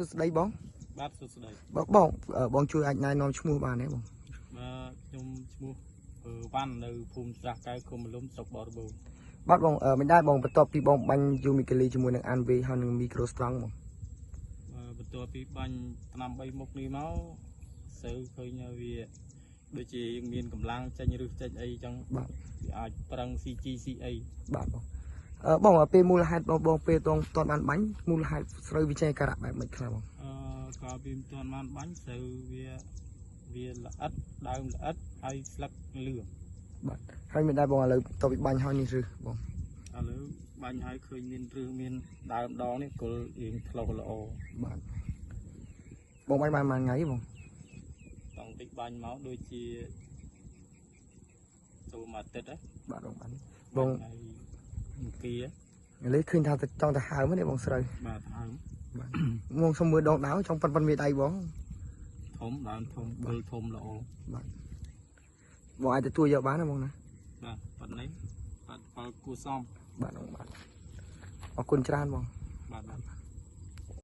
សួស្តីបង បាទសួស្តី បងបងបងជួយអាចណែនាំឈ្មោះបានទេបង បាទខ្ញុំឈ្មោះវ៉ាន់នៅភូមិស្រះកែវឃុំមលុំស្រុកបរិបូរណ៍ បាទបងមិនដែរបងបន្ទាប់ពីបងបាញ់យូមីកាលីជាមួយនឹងអានវីហើយនឹងមីក្រូស្ត្រង់បង បន្ទាប់ពីបាញ់ឆ្នាំ3មុខនេះមកស្រូវឃើញវាដូចជាមានកម្លាំងចេញឬចេញអីចឹង បាទ វាអាចប្រឹង CG CA បាទបងបងពេលមូលហេតុបងបងពេលតងតបានបាញ់មូលហេតុស្រូវវាចេញការៈបែបម៉េចខ្លះបង កាលពីមិនទាន់បានបាញ់ស្រូវវាល្អិតដើមល្អិតហើយស្លឹកលឿង បាទហើយមិនដែរបងឥឡូវតពីបាញ់ហើយនេះឬបង ឥឡូវបាញ់ហើយឃើញមានរឹសមានដើមដងនេះគល់រៀងឆ្លុះល្អ បាទបងបាញ់បានមួយថ្ងៃបង តង់តិចបាញ់មកដូចជាចូលមួយអាទិត្យហ៎ បាទបងបានបង ថ្ងៃអង្គា ឥឡូវឃើញថាចង់ទៅហើមនេះបងស្រូវ បាទហើម បាទបងសុំមើលដងដាវចង់ប៉ិនប៉ិនមេដៃបង ធំដើមធំគល់ធំល្អ បាទបងអាចទទួលយកបានណាបងណា បាទប៉ុណ្ណេះបាទផលគួរសម បាទបងបាទអរគុណច្រើនបង បាទបាទ